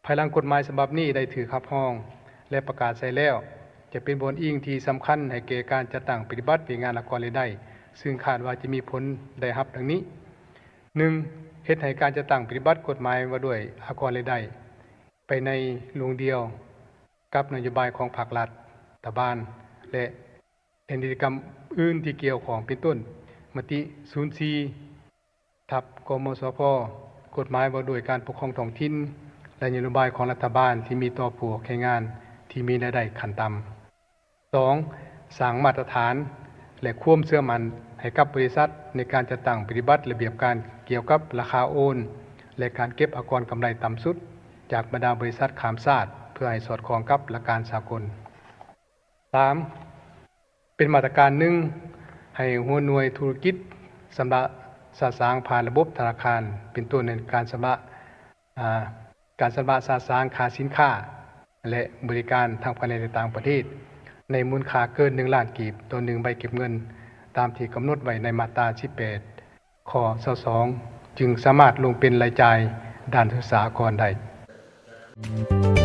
ພາຍຫຼັງກົດໝາຍສະບັບນີ້ໄດ້ຖືກຮັບຮອງ ແລະ ປະກາດໃຊ້ແລ້ວ, ຈະເປັນບ່ອນອີງທີ່ສຳຄັນໃຫ້ແກ່ການຈັດຕັ້ງປະຕິບັດວຽກງານອາກອນລາຍໄດ້, ຊຶ່ງຄາດວ່າຈະມີຜົນໄດ້ຮັບດັ່ງນີ້: ໜຶ່ງ, ເຮັດໃຫ້ການຈັດຕັ້ງປະຕິບັດກົດໝາຍວ່າດ້ວຍອາກອນລາຍໄດ້ ໄປໃນລວງດຽວກັບນະໂຍບາຍຂອງພັກລັດຖະບານ ແລະ ແລະ ນິຕິກຳອື່ນທີ່ກ່ຽວຂ້ອງ ເປັນຕົ້ນ ມະຕິສູນສີ່ ທັບ ກມສພ, ກົດໝາຍວ່າດ້ວຍການປົກຄອງທ້ອງຖິ່ນ ແລະ ນະໂຍບາຍຂອງລັດຖະບານທີ່ມີຕໍ່ຜູ້ອອກແຮງງານທີ່ມີລາຍໄດ້ຂັ້ນຕ່ຳ. ສອງ, ສ້າງມາດຕະຖານ ແລະ ຄວາມເຊື່ອໝັ້ນໃຫ້ກັບບໍລິສັດໃນການຈັດຕັ້ງປະຕິບັດລະບຽບການກ່ຽວກັບລາຄາໂອນ ແລະ ການເກັບອາກອນກຳໄລຕ່ຳສຸດຈາກບັນດາບໍລິສັດຂ້າມຊາດ ເພື່ອໃຫ້ສອດຄ່ອງກັບຫຼັກການສາກົນ. ສາມ, ເປັນມາດຕະການໜຶ່ງ ໃຫ້ຫົວໜ່ວຍທຸລະກິດຊຳລະສະສາງຜ່ານລະບົບທະນາຄານ ເປັນຕົ້ນໃນການຊຳລະ ອາ ການຊຳລະສະສາງຄ່າສິນຄ້າ ແລະ ບໍລິການທັງພາຍໃນ ແລະ ຕ່າງປະເທດ ໃນມູນຄ່າເກີນໜຶ່ງລ້ານກີບຕໍ່ໜຶ່ງໃບເກັບເງິນ ຕາມທີ່ກຳນົດໄວ້ໃນມາດຕາສິບແປດ ຂໍ້ຊາວສອງ ຈຶ່ງສາມາດລົງເປັນລາຍຈ່າຍດ້ານທຶນສາອາກອນໄດ້.